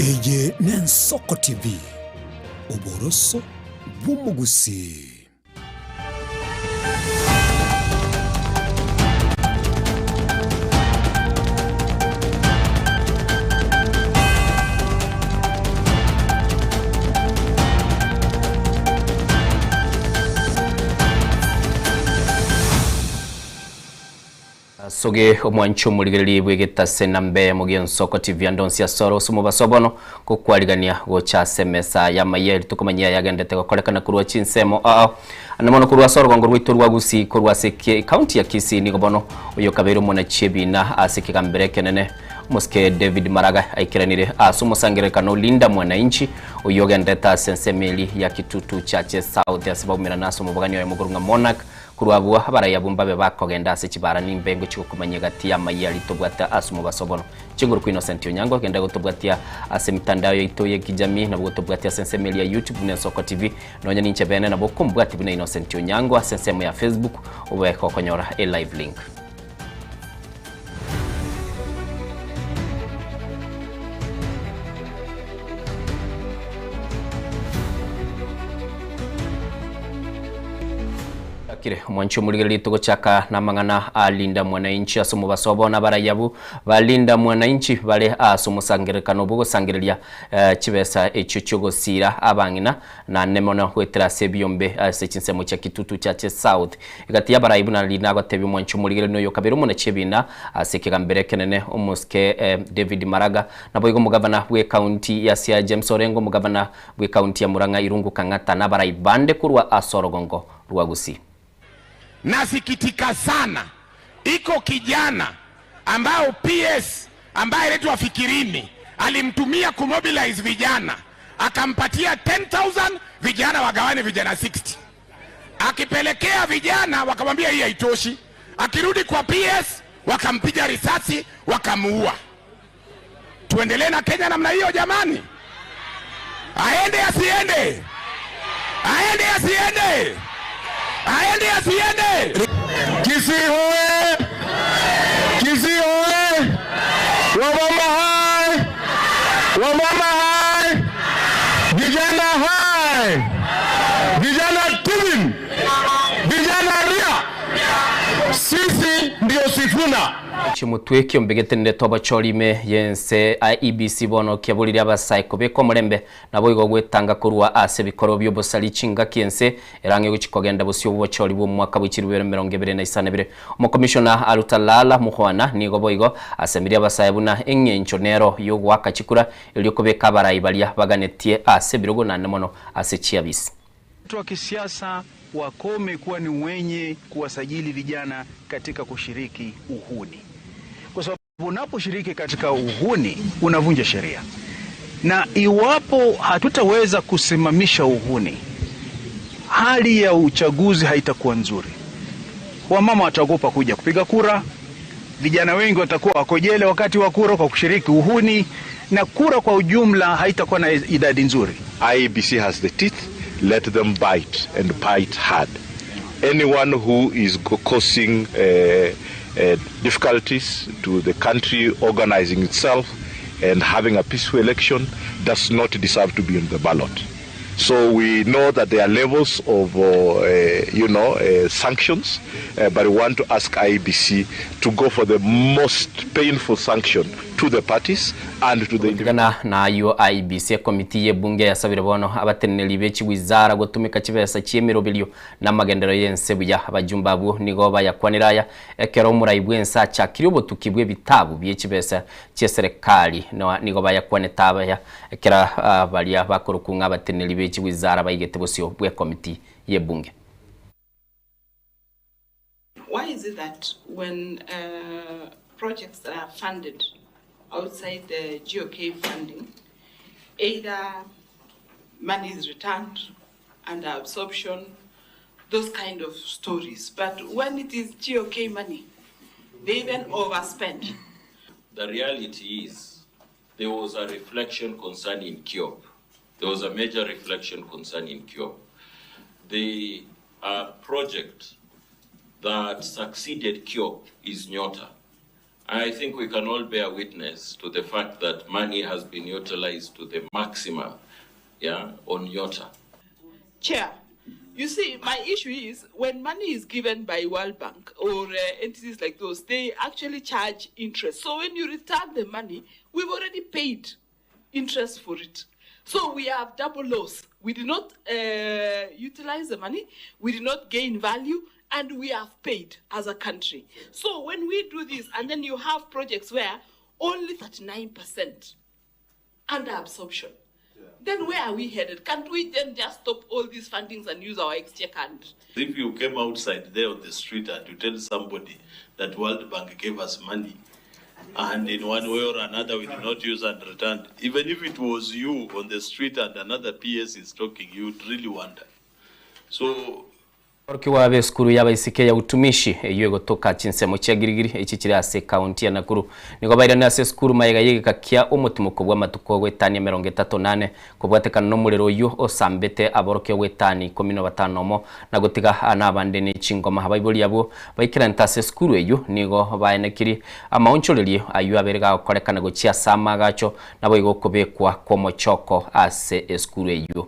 Eye n'Ensoko TV, oboroso bw'omogusii. Soge omwancho omorigereri bwegetase nambe mugie Nsoko TV andonsi asoro osumo kokwarigania gocha semesa ya mayeri tukumanyia yagendete gokorekana kurwa chinsemo ao namono kurwa soro gongo rwito rwa gusi kurwa seke county ya Kisii nigo bono oyo kabero mona chebina aseke kambere kenene Moske David Maraga aikiranire asumo sangerekano Linda Mwananchi oyo gendeta sensemeli ya Kitutu Chache South asibamira naso mubagani ya mugurunga Monarch kurwabwa abaraya bumbabe bakogenda ase chibara nimbengo chikokumanya gati ya mayali tobwata asumo basobono chinguru ku Innocent Onyango genda gotobwatia ase mitandao yaito ya kijamii na gotobwatia sensemeli ya YouTube na Nsoko TV nonya ninche bene na bokumbwati buna Innocent Onyango sensemo ya Facebook ubeko konyora a live link. Mwancho muligeli tugochaka na mangana alinda mwananchi asumu basobona barayabu balinda mwananchi bale asumu sangerekano bugo sangerelia chibesa echo chogosira abangina na nemona hwetera sebyombe ase chinsemo cha Kitutu Chache South ikati ya barayibu na lina gwatebi mwancho muligeli no yokaberu mona chebina aseke gambere kenene omuske David Maraga na boigo mugavana we county ya Siaya James Orengo mugavana we county ya Murang'a Irungu Kang'ata na barayibande kurwa asorogongo rwagusi. Nasikitika sana, iko kijana ambao PS ambaye anaitwa Fikirini alimtumia kumobilize vijana, akampatia 10,000 vijana wagawane vijana 60. Akipelekea vijana wakamwambia hii haitoshi. Akirudi kwa PS wakampiga risasi wakamuua. Tuendelee na Kenya namna hiyo jamani? Aende asiende? Aende asiende? Aende asiende? Kisii hoye! Kisii hoye! Wamama hai! Wamama hai! Vijana hai! Vijana tibim! Vijana ria! Sisi ndio Sifuna. Chimutwe mbegete toba cholime yense IEBC bono kiabulira abasaiko beko mulembe nabo igo gwetanga kurwa ase bikoro byo bosali chinga kiense erange guchikogenda bosyo bocholi bo mwaka bw'ikirubero 2022 omokomishona Alutalala Mukhwana nigo boigo asemiria abasaibuna eng'encho nero yo gwaka chikura elyo kubeka barayi balia baganetie ase birogo na nemono ase chiabisi. Watu wa kisiasa wakome kuwa ni wenye kuwasajili vijana katika kushiriki uhuni, kwa sababu unaposhiriki katika uhuni unavunja sheria, na iwapo hatutaweza kusimamisha uhuni, hali ya uchaguzi haitakuwa nzuri. Wamama wataogopa kuja kupiga kura, vijana wengi watakuwa wako jela wakati wa kura kwa kushiriki uhuni, na kura kwa ujumla haitakuwa na idadi nzuri. IEBC has the teeth. Let them bite and bite hard. Anyone who is causing difficulties to the country organizing itself and having a peaceful election does not deserve to be on the ballot. So we know that there are levels of sanctions, but we want to ask IEBC to go for the most painful sanction to the parties and to the individuals. Na yo IEBC komiti ye bunge ya sabire bono abateneli bechi wizara gotumika chibesa chiemirobilio na magendero yense buya abajumba bu nigo bayakwaniraya ekero muraibwe ensa cha kiriobo tukibwe bitabu bye chibesa che serikali no nigo bayakwaneta ya ekera balia bakorukunga abateneli bechi wizara baigete bosio bwe komiti ye bunge. Why is it that when projects that are funded outside the GOK funding, either money is returned under absorption, those kind of stories, but when it is GOK money, they even overspend? The reality is there was a reflection concerning KIOP. There was a major reflection concerning KIOP. The project that succeeded KIOP is Nyota. I think we can all bear witness to the fact that money has been utilized to the maximum, yeah, on Nyota. Chair, you see, my issue is when money is given by World Bank or entities like those, they actually charge interest. So when you return the money, we've already paid interest for it. So we have double loss. We did not utilize the money, we did not gain value, and we have paid as a country. So when we do this, and then you have projects where only 39% under absorption. Then where are we headed? Can't we then just stop all these fundings and use our exchequer? If you came outside there on the street and you tell somebody that World Bank gave us money, and in one way or another we did not use and returned, even if it was you on the street and another PS is talking, you'd really wonder. So Orkiwa be skuru y'abaisike ya utumishi eyo gotoka chinsemo chia girigiri echi kiri ase county ya Nakuru niko bairana ase skuru mayega yegeka kia omutumoko bwa matuko gwetania 38 kobwatekana no muliro uyu osambete aboroke gwetani 15 mo na gotiga anabande ne chingoma abaiboli abo baikiranta ase skuru eyo nigo baenekiri amaonchorerie ayu aberega gokorekana gochia sama gacho nabo igokobekwa komochoko ase skuru eyo.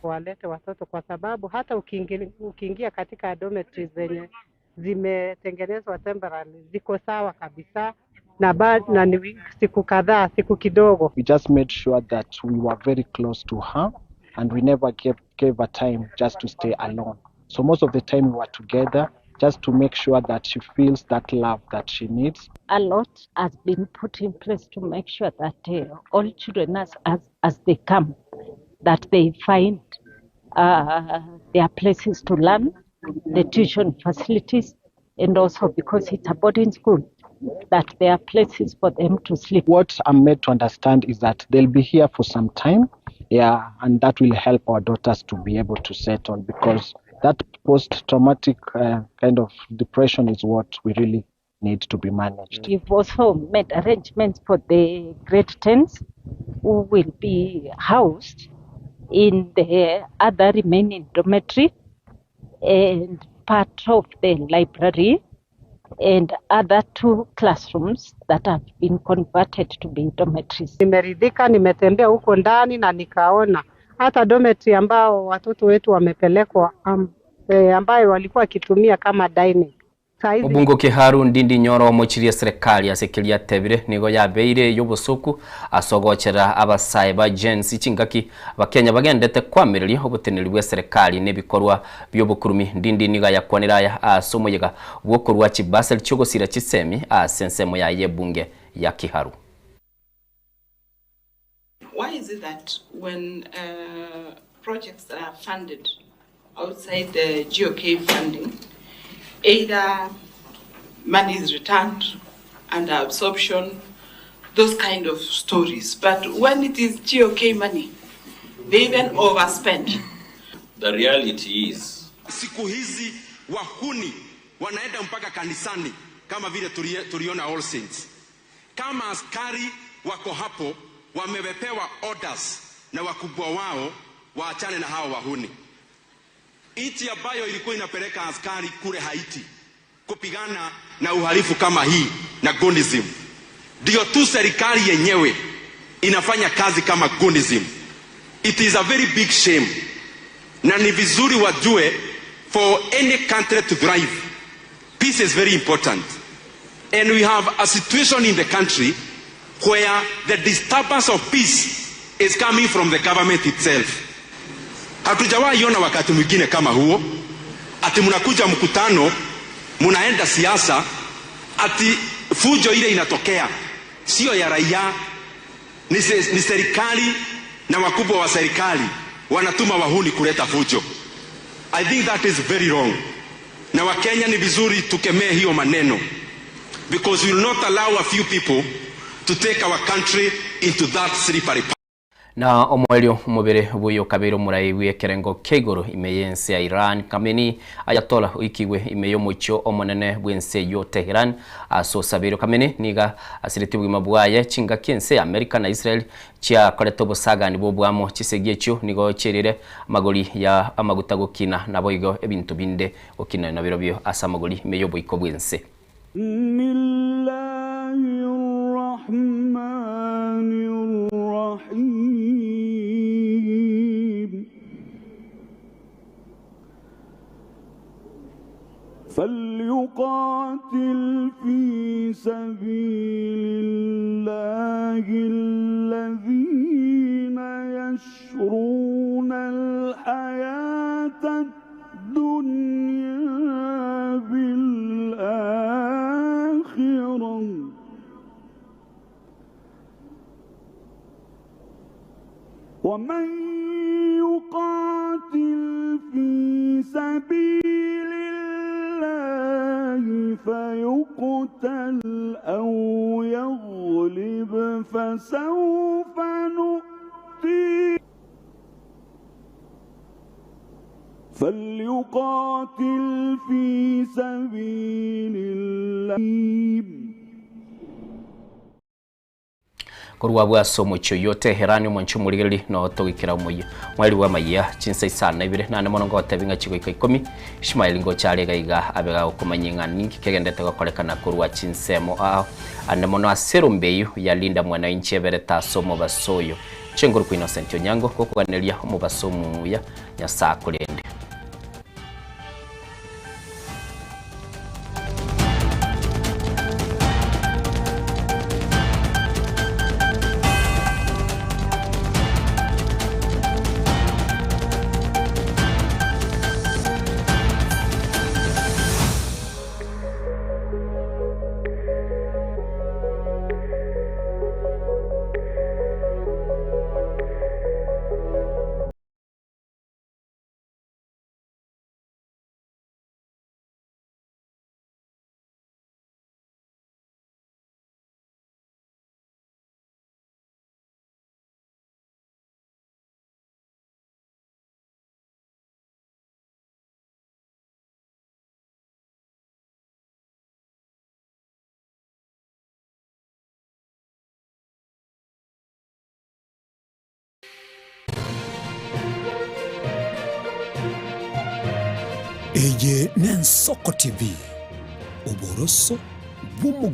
Walete watoto kwa sababu hata ukiingia katika dormitories zenye zimetengenezwa temporarily ziko sawa kabisa na ni siku kadhaa, siku kidogo. We just made sure that we were very close to her and we never gave her time just to stay alone. So most of the time we were together just to make sure that she feels that love that she needs. A lot has been put in place to make sure that all children as they come, that they find their places to learn, the tuition facilities, and also because it's a boarding school, that there are places for them to sleep. What I'm made to understand is that they'll be here for some time, yeah, and that will help our daughters to be able to settle, because that post-traumatic kind of depression is what we really need to be managed. We've also made arrangements for the grade 10s who will be housed in the other remaining dormitory and part of the library and other 2 classrooms that have been converted to be dormitories. Nimeridhika, nimetembea huko ndani na nikaona hata dormitory ambao watoto wetu wamepelekwa ambayo walikuwa kitumia kama dining. Obungo Kiharu Ndindi Nyoro omochirie serikali asekiria tebire nigo yabeire yobusuku asogochera abasae ba Gen Z chingaki abakenya bagendete kwamireria obuteneri bwa serikali nebikorwa byobukurumi. Ndindi niga yakwanira aya asomoyega bwokorwa chibasel chogosira chisemi asensemo ya yebunge ya Kiharu. Why is it that when projects that are funded outside the GOK funding, either money is returned under absorption, those kind of stories. But when it is GOK money, they even overspend. The reality is, siku hizi wahuni wanaenda mpaka kanisani kama vile tuliona All Saints. Kama askari wako hapo wamepewa orders na wakubwa wao waachane na hao wahuni. Nchi ambayo ilikuwa inapeleka askari kule Haiti kupigana na uhalifu kama hii na gunism, ndio tu serikali yenyewe inafanya kazi kama gunism. It is a very big shame. Na ni vizuri wajue, for any country to thrive, peace is very important. And we have a situation in the country where the disturbance of peace is coming from the government itself. Hatujawahi ona wakati mwingine kama huo, ati mnakuja mkutano, mnaenda siasa, ati fujo ile inatokea sio ya raia, ni serikali na wakubwa wa serikali wanatuma wahuni kuleta fujo. I think that is very wrong. Na Wakenya ni vizuri tukemee hiyo maneno, because we will not allow a few people to take our country into that slippery path. Na omwelio mubere buyo kabiro murai w'ekerengo keigoro imeyense ya Iran Khamenei Ayatollah uikiwe imeyo mucho omonene bwense yo Tehran aso sabiro Khamenei niga asiriti bwima bwaye chinga kense America na Israel chia koleto bosaga ni bobwamo chisegie chyo nigo cherire magoli ya amaguta gokina nabo igo ebintu binde okina na birobyo asa magoli imeyo boiko bwense. فليقاتل في سبيل الله الذين يشرون الحياة الدنيا بالآخرة ومن يقاتل في سبيل الله فيقتل أو يغلب فسوف نؤتيه فليقاتل في سبيل الله. Korwa bwaso mucho yote herani omoncho murigereri no togikira omoyo mweri wa maya chinsa isana ibere nane mono ngotebinga chigoika 10 Ishmael ngochare gaiga abega okomanyinga ningi kegendete gokorekana korwa chinsemo ao ane mono asero mbeyu ya Linda Mwananchi ebereta somo basoyo chenguru ku Innocent Onyango kokoganeria omubasomu ya nyasakurende. Eye n'Ensoko TV, oboroso bw'omugu.